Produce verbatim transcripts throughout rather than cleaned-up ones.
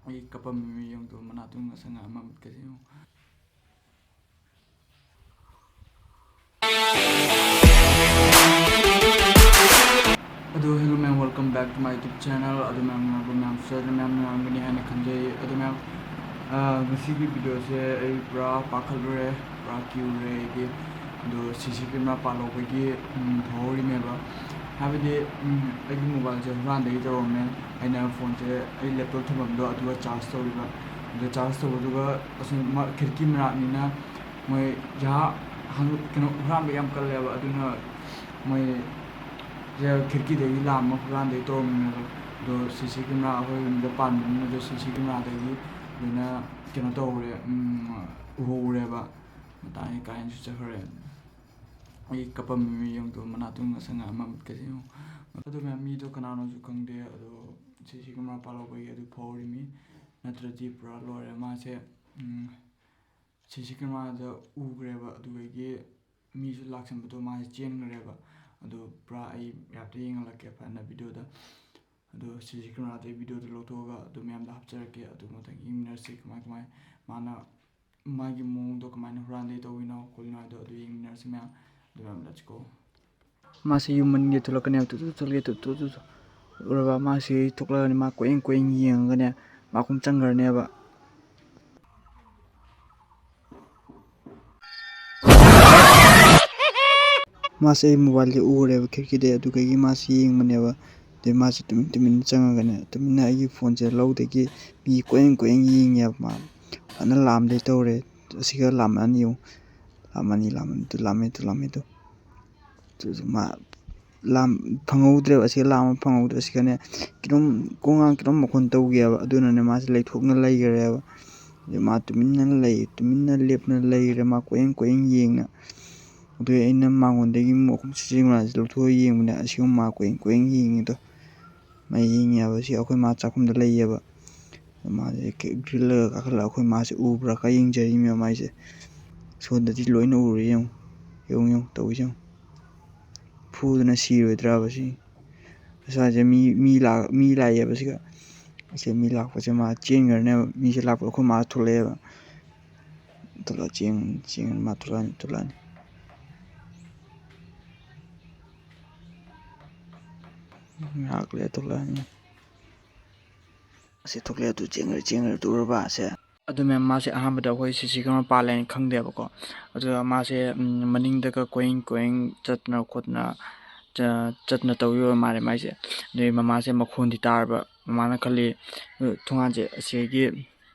ꯑꯩ ꯀꯞꯄꯝꯃꯤ ꯃꯤ ꯌꯦꯡꯗꯣ ꯃꯅꯥꯇꯣꯟ ꯉꯁꯪ ꯉꯥꯡ ꯑꯃ ꯃꯤꯠꯀꯁꯦ ꯌꯦꯡꯉꯨ꯫ ꯑꯗꯣ hello ꯃꯌꯥꯝ, welcome back to my YouTube channel꯫ ꯑꯗꯣ ꯃꯌꯥꯝ ꯅꯨꯡꯉꯥꯏꯕ ꯃꯌꯥꯝꯁꯨ ꯑꯗꯨꯝ ꯃꯌꯥꯝ ꯅꯨꯡꯉꯥꯏꯔꯝꯒꯅꯤ ꯍꯥꯏꯅ ꯈꯟꯖꯩ꯫ ꯑꯗꯣ ꯃꯌꯥꯝ, ꯑ, ꯉꯁꯤꯒꯤ ꯚꯤꯗꯤꯑꯣꯁꯦ ꯑꯩ ꯄꯨꯔꯥ ꯄꯥꯈꯠꯂꯨꯔꯦ, ꯄꯨꯔꯥ ꯀꯤꯔꯨꯔꯦ ꯑꯩꯗꯤ꯫ ꯑꯗꯣ ꯁꯤ ꯁꯤ ꯀꯦꯃꯦꯔꯥ ꯄꯥꯜꯍꯧꯕꯒꯤ, ꯎꯝ, ꯐꯍꯧꯔꯤꯅꯦꯕ꯫ ꯍꯥꯏꯕꯗꯤ, ꯎꯝ, ꯑꯩꯒꯤ ꯃꯣꯕꯥꯏꯜꯁꯦ ꯍꯨꯔꯥꯟꯗꯒꯤ ꯇꯧꯔꯝꯃꯦ꯫ ꯑꯩꯅ ꯐꯣꯟꯁꯦ ꯑꯩ ꯂꯦꯞꯇꯣꯞ ꯊꯝꯐꯝꯗꯣ ꯑꯗꯨꯒ ꯆꯥꯔꯖ ꯇꯧꯔꯤꯕ꯫ ꯑꯗꯣ ꯆꯥꯔꯖ ꯇꯧꯕꯗꯨꯒ ꯑꯁꯣꯝ ꯃ-, ꯈꯤꯔꯀꯤ ꯃꯅꯥꯛꯅꯤꯅ ꯃꯣꯏ ꯌꯥ ꯍꯪ-, ꯀꯩꯅꯣ, ꯍꯨꯔꯥꯟꯕ ꯌꯥꯝ ꯀꯜꯂꯦꯕ꯫ ꯑꯗꯨꯅ ꯃꯣꯏ ꯁꯦ ꯈꯤꯔꯀꯤꯗꯒꯤ ꯂꯥꯝꯃ ꯍꯨꯔꯥꯟꯗꯒꯤ ꯇꯧꯔꯝꯃꯤꯅꯦꯕ꯫ ꯑꯗꯣ ꯁꯤ ꯁꯤ ꯀꯦꯃꯦꯔꯥ ꯑꯩꯈꯣꯏ ꯌꯨꯝꯗ ꯄꯥꯟꯕꯅꯤꯅ ꯑꯗꯣ ꯁꯤ ꯁꯤ ꯀꯦꯃꯦꯔꯥꯗꯒꯤ ꯂꯣꯏꯅ ꯀꯩꯅꯣ ꯇꯧꯍꯧꯔꯦ, ꯎꯝ, ꯎꯍꯧꯔꯦꯕ꯫ ꯃꯇꯥꯡ ꯀꯥꯏꯅꯁꯨ ꯆꯠꯈ꯭ꯔꯦ꯫ ꯑꯩ ꯀꯞꯄꯝꯃꯤ ꯃꯤ ꯌꯦꯡꯗꯣ ꯃꯅꯥꯇꯣꯟ ꯉꯁꯪ ꯉꯥꯡ ꯑꯃ ꯃꯤꯠꯀꯁꯦ ꯌꯦꯡꯉꯨ꯫ ꯑꯗꯣ ꯃꯌꯥꯝ ꯃꯤꯗꯣ ꯀꯅꯥꯅꯣꯁꯨ ꯈꯪꯗꯦ꯫ ꯑꯗꯣ ꯁꯤ ꯁꯤ ꯀꯦꯃꯦꯔꯥ ꯄꯥꯜꯍꯧꯕꯒꯤ ꯑꯗꯨ ꯐꯍꯧꯔꯤꯃꯤ꯫ ꯅꯠꯇ꯭ꯔꯗꯤ ꯄꯨꯔꯥ ꯂꯣꯏꯔꯦ ꯃꯥꯁꯦ꯫ ꯎꯝ, ꯁꯤ ꯁꯤ ꯀꯦꯃꯦꯔꯥꯗ ꯎꯈ꯭ꯔꯦꯕ꯫ ꯑꯗꯨꯗꯒꯤ ꯃꯤꯁꯨ ꯂꯥꯛꯁꯟꯕꯗꯣ ꯃꯥꯁꯦ ꯆꯦꯟꯈ꯭ꯔꯦꯕ꯫ ꯑꯗꯣ ꯄꯨꯔꯥ ꯑꯩ ꯃꯌꯥꯝꯗ ꯌꯦꯡꯍꯜꯂꯛꯀꯦ ꯐꯖꯅ ꯚꯤꯗꯤꯑꯣꯗ꯫ ꯑꯗꯣ ꯁꯤ ꯁꯤ ꯀꯦꯃꯦꯔꯥꯗꯩ ꯚꯤꯗꯤꯑꯣꯗꯣ ꯂꯧꯊꯣꯛꯑꯒ ꯑꯗꯨ ꯃꯌꯥꯝꯗ ꯍꯥꯞꯆꯔꯛꯀꯦ꯫ ꯑꯗꯨ ꯃꯊꯪ ꯌꯦꯡꯃꯤꯟꯅꯔꯁꯤ ꯀꯃꯥꯏ ꯀꯃꯥꯏ ꯃꯥꯅ, ꯃꯥꯒꯤ ꯃꯑꯣꯡꯗꯣ ꯀꯃꯥꯏꯅ ꯍꯨꯔꯥꯟꯗꯩ ꯇꯧꯔꯤꯅꯣ ꯈꯣꯠꯂꯤꯅꯣ ꯍꯥꯏꯗꯣ ꯑꯗꯨ ꯌꯦꯡꯃꯤꯟꯅꯔꯁꯤ ꯃꯌꯥꯝ꯫ ꯑꯗꯨ ꯃꯌꯥꯝ let's go꯫ ꯃꯥꯁꯦ ꯌꯨꯝ ꯃꯅꯤꯡꯗ ꯊꯣꯛꯂꯛꯀꯅꯦꯕ꯫ ꯇꯨ ꯇꯨ ꯊꯣꯛꯂꯛꯑꯦ, ꯇꯨ ꯇꯨ ꯇꯨ ꯇꯨ꯫ ꯎꯔꯕ? ꯃꯥꯁꯦ ꯊꯣꯛꯂꯛꯑꯅꯤ꯫ ꯃꯥ ꯀꯣꯏꯌꯦꯡ ꯀꯣꯏꯌꯦꯡ ꯌꯦꯡꯉꯒꯅꯦ ꯃꯥ ꯀꯨꯝ ꯆꯪꯈ꯭ꯔꯅꯦꯕ꯫ ꯃꯥꯁꯦ ꯑꯩ ꯃꯣꯕꯥꯏꯜꯁꯦ ꯎꯔꯦꯕ ꯈꯤꯔꯀꯤꯗꯩ꯫ ꯑꯗꯨꯗꯒꯤ ꯃꯥꯁꯦ ꯌꯦꯡꯕꯅꯦꯕ꯫ ꯑꯗꯩ ꯃꯥꯁꯦ ꯇꯨꯃꯤꯟ ꯇꯨꯃꯤꯟ ꯆꯪꯉꯒꯅꯦ ꯇꯨꯃꯤꯟꯅ ꯑꯩꯒꯤ ꯐꯣꯟꯁꯦ ꯂꯧꯗꯒꯤ ꯃꯤ ꯀꯣꯏꯌꯦꯡ ꯀꯣꯏꯌꯦꯡ ꯌꯦꯡꯉꯦꯕ꯫ ꯃꯥ ꯐꯖꯅ ꯂꯥꯝꯗꯩ ꯇꯧꯔꯦ꯫ ꯑꯁꯤꯒ ꯂꯥꯝꯃꯛꯑꯅꯤ ꯌꯦꯡꯉꯨ꯫ ꯂꯥꯝꯃꯛꯑꯅꯤ, ꯂꯥꯝꯃꯛꯑꯅꯤ꯫ ꯇꯨ ꯂꯥꯝꯃꯦ, ꯇꯨ ꯂꯥꯝꯃꯦ, ꯇꯨ꯫ ꯇꯨ ꯃꯥ ꯂꯥꯝ ꯐꯪꯍꯧꯗ꯭ꯔꯦꯕ꯫ ꯑꯁꯤꯒ ꯂꯥꯝꯕ ꯐꯪꯍꯧꯗ꯭ꯔꯦ꯫ ꯑꯁꯤꯒꯅꯦ ꯀꯤꯅꯣꯝ ꯀꯣꯡꯒꯥꯡ ꯀꯤꯅꯣꯝ ꯃꯈꯣꯟ ꯇꯧꯒꯤꯑꯕ꯫ ꯑꯗꯨꯅꯅꯦ ꯃꯥꯁꯦ ꯂꯩꯊꯣꯛꯅ ꯂꯩꯈ꯭ꯔꯦꯕ꯫ ꯑꯗꯩ ꯃꯥ ꯇꯨꯃꯤꯟꯅ ꯂꯩ, ꯇꯨꯃꯤꯟꯅ ꯂꯦꯞꯅ ꯂꯩꯔꯦ꯫ ꯃꯥ ꯀꯣꯏꯌꯦꯡ ꯀꯣꯏꯌꯦꯡ ꯌꯦꯡꯅ꯫ ꯑꯗꯨꯒꯤ ꯑꯩꯅ ꯃꯉꯣꯟꯗꯒꯤ ꯃꯈꯨꯝ ꯁꯤꯖꯤꯟꯅꯁꯤ ꯂꯧꯊꯣꯛꯑ ꯌꯦꯡꯕꯅꯦ꯫ ꯑꯁꯤꯒꯨꯝꯕ ꯃꯥ ꯀꯣꯏꯌꯦꯡ ꯀꯣꯏꯌꯦꯡ ꯌꯦꯡꯉꯤꯗꯣ꯫ ꯃꯥ ꯌꯦꯡꯉꯦ ꯍꯥꯏꯕꯁꯤ ꯑꯩꯈꯣꯏ ꯃꯥ ꯆꯥꯛꯈꯨꯝꯗ ꯂꯩꯌꯦꯕ꯫ ꯃꯥꯁꯦ ꯒ꯭ꯔꯤꯜꯂꯒ ꯀꯥꯈꯠꯂꯒ ꯑꯩꯈꯣꯏ ꯃꯥꯁꯦ ꯎꯕ꯭ꯔꯥ ꯀ ꯌꯦꯡꯖꯔꯤꯃꯦꯕ ꯃꯥꯏꯁꯦ꯫ ꯁꯣꯝꯗꯗꯤ ꯂꯣꯏꯅ ꯎꯔꯦ ꯌꯦꯡꯉꯨ꯫ ꯌꯦꯡꯉꯨ, ꯌꯦꯡꯉꯨ, ꯇꯧꯔꯤꯁꯦ ꯌꯦꯡꯉꯨ꯫ ꯐꯨꯗꯅ ꯁꯤꯔꯣꯏꯗ꯭ꯔꯕ ꯁꯤ? ꯑꯁ꯭ꯋꯥꯏꯁꯦ ꯃꯤ, ꯃꯤ ꯂꯥꯛ-, ꯃꯤ ꯂꯥꯛꯑꯦꯕ ꯁꯤꯒ꯫ ꯑꯁꯤ ꯃꯤ ꯂꯥꯛꯄꯁꯦ ꯃꯥ ꯆꯦꯟꯈ꯭ꯔꯅꯦꯕ꯫ ꯃꯤꯁꯦ ꯂꯥꯛꯄ ꯑꯩꯈꯣꯏ ꯃꯥ ꯊꯣꯛꯂꯛꯑꯦꯕ꯫ ꯊꯣꯛꯂꯛꯑ ꯆꯦꯟ-, ꯆꯦꯟ-, ꯃꯥ ꯊꯣꯛꯂꯛꯑꯅꯤ, ꯊꯣꯛꯂꯛꯑꯅꯤ꯫ ꯉꯥꯏꯍꯥꯛ ꯂꯩꯔ ꯊꯣꯛꯂꯛꯑꯅꯤ꯫ ꯑꯁꯤ ꯊꯣꯛꯂꯛꯑꯦ, ꯑꯗꯨ ꯆꯦꯟꯈ꯭ꯔꯦ, ꯆꯦꯟꯈ꯭ꯔꯦ, ꯑꯗꯨ ꯎꯔꯕ ꯑꯁꯦ? ꯑꯗꯨ ꯃꯦꯝ, ꯃꯥꯁꯦ ꯑꯍꯥꯟꯕꯗ ꯑꯩꯈꯣꯏ ꯁꯤ ꯁꯤ ꯀꯦꯃꯦꯔꯥ ꯄꯥꯜꯂꯦꯅ ꯈꯪꯗꯦꯕꯀꯣ꯫ ꯑꯗꯨꯒ ꯃꯥꯁꯦ, ꯎꯝ, ꯃꯅꯤꯡꯗꯒ ꯀꯣꯏꯌꯦꯡ ꯀꯣꯏꯌꯦꯡ ꯆꯠꯇꯅ ꯈꯣꯠꯇꯅ ꯆ-, ꯆꯠꯇꯅ ꯇꯧꯔꯤꯕ ꯃꯥꯜꯂꯦ ꯃꯥꯏꯁꯦ꯫ ꯑꯗꯨꯒꯤ ꯃꯃꯥꯁꯦ ꯃꯈꯣꯟꯗꯤ ꯇꯥꯔꯕ꯫ ꯃꯃꯥꯅ ꯈꯜꯂꯤ, "ꯊꯣꯡꯒꯥꯟꯁꯦ ꯑꯁꯤꯒꯤ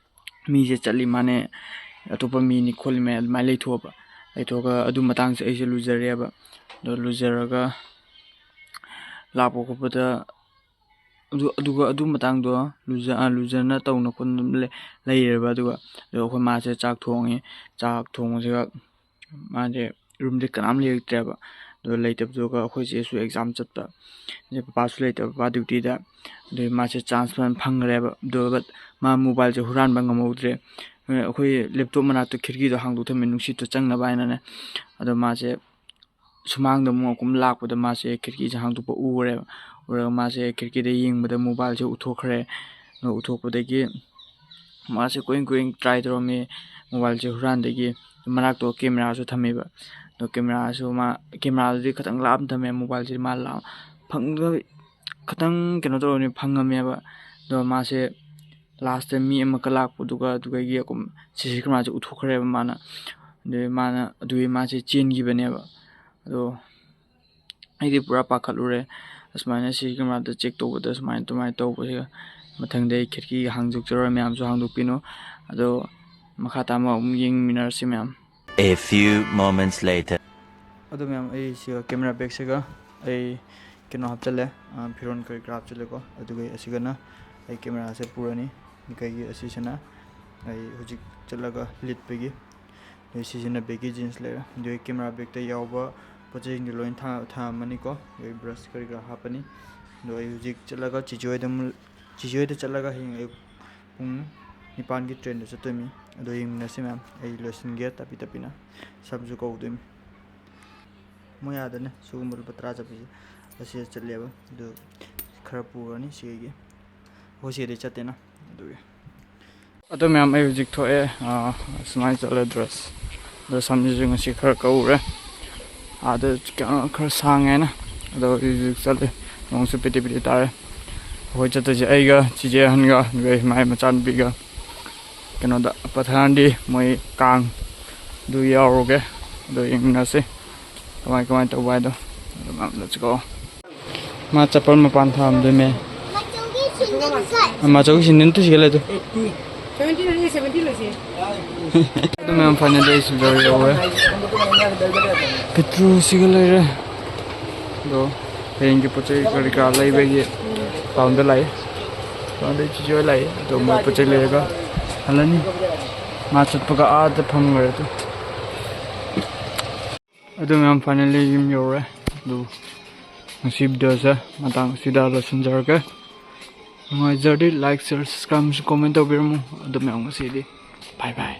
ꯃꯤꯁꯦ ꯆꯠꯂꯤ ꯃꯥꯅꯦ, ꯑꯇꯣꯞꯄ ꯃꯤꯅꯤ ꯈꯣꯠꯂꯤ ꯃꯥꯅꯦ", ꯑꯗꯨꯃꯥꯏꯅ ꯂꯩꯊꯣꯛꯑꯕ꯫ ꯂꯩꯊꯣꯛꯑꯒ ꯑꯗꯨ ꯃꯇꯥꯡꯁꯦ ꯑꯩꯁꯦ ꯂꯨꯖꯔꯦꯕ꯫ ꯑꯗꯣ ꯂꯨꯖꯔꯒ ꯂꯥꯛꯄ ꯈꯣꯠꯄꯗ ꯑꯗꯨ, ꯑꯗꯨꯒ ꯑꯗꯨ ꯃꯇꯥꯡꯗꯣ ꯂꯨꯖ-, ꯑ, ꯂꯨꯖꯅ ꯇꯧꯅ ꯈꯣꯠꯅ ꯑꯗꯨꯝ ꯂꯩ-, ꯂꯩꯔꯦꯕ꯫ ꯑꯗꯨꯒ ꯑꯗꯣ ꯑꯩꯈꯣꯏ ꯃꯥꯁꯦ ꯆꯥꯛ ꯊꯣꯡꯉꯦ꯫ ꯆꯥꯛ ꯊꯣꯡꯕꯁꯤꯒ ꯃꯥꯁꯦ ꯔꯨꯝꯗ ꯀꯅꯥꯝ ꯂꯩꯔꯛꯇ꯭ꯔꯦꯕ꯫ ꯑꯗꯣ ꯂꯩꯇꯕꯗꯨꯒ ꯑꯩꯈꯣꯏ ꯆꯦꯁꯨ ꯑꯦꯛꯖꯥꯝ ꯆꯠꯄ, ꯑꯗꯩ ꯄꯄꯥꯁꯨ ꯂꯩꯇꯕ, ꯄꯄꯥ ꯗ꯭ꯌꯨꯇꯤꯗ꯫ ꯑꯗꯨꯒꯤ ꯃꯥꯁꯦ ꯆꯥꯟꯁ ꯐꯖꯅ ꯐꯪꯈ꯭ꯔꯦꯕ꯫ ꯑꯗꯨꯒ ꯃꯥ ꯃꯣꯕꯥꯏꯜꯁꯦ ꯍꯨꯔꯥꯟꯕ ꯉꯝꯍꯧꯗ꯭ꯔꯦ꯫ ꯑꯩꯈꯣꯏ ꯂꯦꯞꯇꯣꯞ ꯃꯅꯥꯛꯇ ꯈꯤꯔꯀꯤꯗꯣ ꯍꯥꯡꯗꯣꯛ ꯊꯝꯃꯦ, ꯅꯨꯡꯁꯤꯠꯇꯣ ꯆꯪꯅꯕ ꯍꯥꯏꯅꯅꯦ꯫ ꯑꯗꯣ ꯃꯥꯁꯦ ꯁꯨꯃꯥꯡꯗ ꯑꯃꯨꯛ ꯑꯃꯨꯛ ꯂꯥꯛꯄꯗ ꯃꯥꯁꯦ ꯈꯤꯔꯀꯤꯁꯦ ꯍꯥꯡꯗꯣꯛꯄ ꯎꯔꯦꯕ꯫ ꯎꯔꯒ ꯃꯥꯁꯦ ꯈꯤꯔꯀꯤꯗ ꯌꯦꯡꯕꯗ ꯃꯣꯕꯥꯏꯜꯁꯦ ꯎꯊꯣꯛꯈ꯭ꯔꯦ꯫ ꯑꯗꯣ ꯎꯊꯣꯛꯄꯗꯒꯤ ꯃꯥꯁꯦ ꯀꯣꯏꯌꯦꯡ ꯀꯣꯏꯌꯦꯡ ꯇ꯭ꯔꯥꯏ ꯇꯧꯔꯝꯃꯤ ꯃꯣꯕꯥꯏꯜꯁꯦ ꯍꯨꯔꯥꯟꯗꯒꯤ꯫ ꯃꯅꯥꯛꯇꯣ ꯀꯦꯃꯦꯔꯥꯁꯨ ꯊꯝꯃꯦꯕ꯫ ꯑꯗꯣ ꯀꯦꯃꯦꯔꯥꯁꯨ ꯃꯥ, ꯀꯦꯃꯦꯔꯥꯗꯨꯗꯤ ꯈꯤꯇꯪ ꯂꯥꯞꯅ ꯊꯝꯃꯦ, ꯃꯣꯕꯥꯏꯜꯁꯤꯗꯤ ꯃꯥ ꯂꯥꯞ-, ꯐꯪꯗ-, ꯈꯤꯇꯪ ꯀꯩꯅꯣ ꯇꯧꯔꯕꯅꯤ, ꯐꯪꯉꯝꯃꯦꯕ꯫ ꯑꯗꯣ ꯃꯥꯁꯦ ꯂꯥꯁꯇ ꯃꯤ ꯑꯃꯒ ꯂꯥꯛꯄꯗꯨꯒ ꯑꯗꯨꯗꯒꯤ ꯑꯗꯨꯝ ꯁꯤ ꯁꯤ ꯀꯦꯃꯦꯔꯥꯁꯦ ꯎꯊꯣꯛꯈ꯭ꯔꯦꯕ ꯃꯥꯅ꯫ ꯑꯗꯨꯗꯒꯤ ꯃꯥꯅ, ꯑꯗꯨꯒꯤ ꯃꯥꯁꯦ ꯆꯦꯟꯈꯤꯕꯅꯦꯕ꯫ ꯑꯗꯣ ꯑꯩꯗꯤ ꯄꯨꯔꯥ ꯄꯥꯈꯠꯂꯨꯔꯦ꯫ ꯑꯁꯨꯃꯥꯏꯅ ꯁꯤ ꯁꯤ ꯀꯦꯃꯦꯔꯥꯗ ꯆꯦꯛ ꯇꯧꯕꯗ ꯁꯨꯃꯥꯏꯅ, ꯑꯗꯨꯃꯥꯏꯅ ꯇꯧꯕꯁꯤꯒ꯫ ꯃꯊꯪꯗ ꯑꯩ ꯈꯤꯔꯀꯤ ꯍꯥꯡꯗꯣꯛꯆꯔꯣꯏ, ꯃꯌꯥꯝꯁꯨ ꯍꯥꯡꯗꯣꯛꯄꯤꯅꯨ꯫ ꯑꯗꯣ ꯃꯈꯥ ꯇꯥꯕ ꯑꯃꯨꯛ ꯌꯦꯡꯃꯤꯟꯅꯔꯁꯤ ꯃꯌꯥꯝ꯫ A few moments later. ꯑꯗꯣ ꯃꯌꯥꯝ, ꯑꯩ ꯁꯤꯒ ꯀꯦꯃꯦꯔꯥ ꯕꯦꯒꯁꯤꯒ ꯑꯩ ꯀꯩꯅꯣ ꯍꯥꯞꯆꯜꯂꯦ, ꯑ, ꯐꯤꯔꯣꯟ ꯀꯔꯤ ꯀꯔꯥ ꯍꯥꯞꯆꯜꯂꯦꯀꯣ꯫ ꯑꯗꯨꯒ ꯑꯁꯤꯒꯅ ꯑꯩ ꯀꯦꯃꯦꯔꯥꯁꯦ ꯄꯨꯔꯅꯤ꯫ ꯀꯩꯒꯤ ꯑꯁꯤꯁꯤꯅ ꯑꯩ ꯍꯧꯖꯤꯛ ꯆꯠꯂꯒ ꯂꯤꯠꯄꯒꯤ꯫ ꯑꯗꯩ ꯁꯤꯁꯤꯅ ꯕꯦꯒꯤ ꯖꯤꯟꯁ ꯂꯩꯔꯦ꯫ ꯑꯗꯨꯒꯤ ꯀꯦꯃꯦꯔꯥ ꯕꯦꯒꯇ ꯌꯥꯎꯕ ꯄꯣꯠ ꯆꯩꯁꯤꯡꯗꯣ ꯂꯣꯏꯅ ꯊꯥ-, ꯊꯥꯔꯝꯃꯅꯤꯀꯣ꯫ ꯑꯗꯩ ꯕ꯭ꯔꯁ ꯀꯔꯤ ꯀꯔꯥ ꯍꯥꯞꯄꯅꯤ꯫ ꯑꯗꯣ ꯑꯩ ꯍꯧꯖꯤꯛ ꯆꯠꯂꯒ ꯆꯤꯆꯦ ꯍꯣꯏꯗ ꯑꯃꯨꯛ, ꯆꯤꯆꯦ ꯍꯣꯏꯗ ꯆꯠꯂꯒ ꯍꯌꯦꯡ ꯑꯌꯨꯛ ꯄꯨꯡ ꯅꯤꯄꯥꯟꯒꯤ ꯇ꯭ꯔꯦꯟꯗ ꯆꯠꯇꯣꯏꯅꯤ꯫ ꯑꯗꯣ ꯌꯦꯡꯃꯤꯟꯅꯁꯤ ꯃꯌꯥꯝ꯫ ꯑꯩ ꯂꯣꯏꯁꯤꯟꯒꯦ ꯇꯞꯄꯤ ꯇꯞꯄꯤꯅ꯫ ꯁꯝꯁꯨ ꯀꯧꯗꯣꯏꯅꯤ꯫ ꯃꯣꯏ ꯑꯥꯗꯅꯦ ꯁꯤꯒꯨꯝꯕ ꯂꯨꯄꯥ ꯇꯔꯥ ꯆꯠꯄꯤꯁꯦ ꯑꯁꯤꯗ ꯆꯠꯂꯦꯕ꯫ ꯑꯗꯨ ꯈꯔ ꯄꯨꯔꯅꯤ ꯁꯤꯒꯤ꯫ ꯍꯣꯁꯤꯗꯤ ꯆꯠꯇꯦꯅ꯫ ꯑꯗꯨꯒꯤ ꯑꯗꯨ ꯃꯌꯥꯝ ꯑꯩ ꯍꯧꯖꯤꯛ ꯊꯣꯛꯑꯦ꯫ ꯑꯥ, ꯁꯨꯃꯥꯏꯅ ꯆꯠꯂꯦ꯫ ꯗ꯭ꯔꯦꯁ ꯗ꯭ꯔꯦꯁ ꯁꯝꯁꯤꯁꯨ ꯉꯁꯤ ꯈꯔ ꯀꯛꯎꯔꯦ꯫ ꯑꯥꯗ ꯀꯩꯅꯣ ꯈꯔ ꯁꯥꯡꯉꯦꯅ꯫ ꯑꯗꯣ ꯍꯧꯖꯤꯛ ꯍꯧꯖꯤꯛ ꯆꯠꯂꯦ꯫ ꯅꯣꯡꯁꯨ ꯄꯤꯇꯤ ꯄꯤꯇꯤ ꯇꯥꯔꯦ꯫ ꯑꯩꯈꯣꯏ ꯆꯠꯇꯣꯏꯁꯦ ꯑꯩꯒ ꯆꯤꯆꯦ ꯑꯍꯟꯒ, ꯑꯗꯨꯒ ꯃꯥꯏ ꯃꯆꯥꯅꯨꯄꯤꯒ꯫ ꯀꯩꯅꯣꯗ ꯄꯊꯥꯟꯗꯤ ꯃꯣꯏ ꯀꯥꯡ ꯑꯗꯨ ꯌꯥꯎꯔꯨꯒꯦ꯫ ꯑꯗꯣ ꯌꯦꯡꯃꯤꯟꯅꯁꯤ ꯀꯃꯥꯏ ꯀꯃꯥꯏ ꯇꯧꯕ ꯍꯥꯏꯗꯣ꯫ ꯑꯗꯨ ꯃꯌꯥꯝ let's go꯫ ꯃꯥ ꯆꯄꯜ ꯃꯄꯥꯟ ꯊꯥꯔꯝꯗꯣꯏꯃꯦ꯫ ꯃꯥꯆꯧꯒꯤ ꯁꯤꯟꯗꯤ ꯅꯠꯇꯦ, ꯁꯤꯒ ꯂꯩꯗꯣ꯫ ꯑꯗꯨ ꯃꯌꯥꯝ finally ꯑꯩꯁꯨ ꯂꯣꯏ ꯌꯧꯔꯦ꯫ ꯄꯤꯇ꯭ꯔꯨꯁꯤꯒ ꯂꯩꯔꯦ꯫ ꯑꯗꯣ ꯍꯌꯦꯡꯒꯤ ꯄꯣꯠ ꯆꯩ ꯀꯔꯤ ꯀꯔꯥ ꯂꯩꯕꯒꯤ ꯇꯥꯎꯟꯗ ꯂꯥꯛꯏ꯫ ꯇꯥꯎꯟꯗ ꯆꯤꯆꯦ ꯍꯣꯏ ꯂꯥꯛꯏ꯫ ꯑꯗꯣ ꯃꯣꯏ ꯄꯣꯠ ꯆꯩ ꯂꯩꯔꯒ ꯍꯜꯂꯅꯤ꯫ ꯃꯥ ꯆꯠꯄꯒ ꯑꯥꯗ ꯐꯝꯈ꯭ꯔꯦ ꯑꯗꯨ꯫ ꯑꯗꯨ ꯃꯌꯥꯝ finally ꯌꯨꯝ ꯌꯧꯔꯦ꯫ ꯑꯗꯨ ꯉꯁꯤ videoꯁꯦ ꯃꯇꯥꯡ ꯑꯁꯤꯗ ꯂꯣꯏꯁꯤꯟꯖꯔꯒꯦ꯫ ꯅꯨꯡꯉꯥꯏꯖꯔꯗꯤ like, share, subscribe ꯑꯃꯁꯨ comment ꯇꯧꯕꯤꯔꯝꯃꯨ꯫ ꯑꯗꯨ ꯃꯌꯥꯝ ꯉꯁꯤꯗꯤ bye bye꯫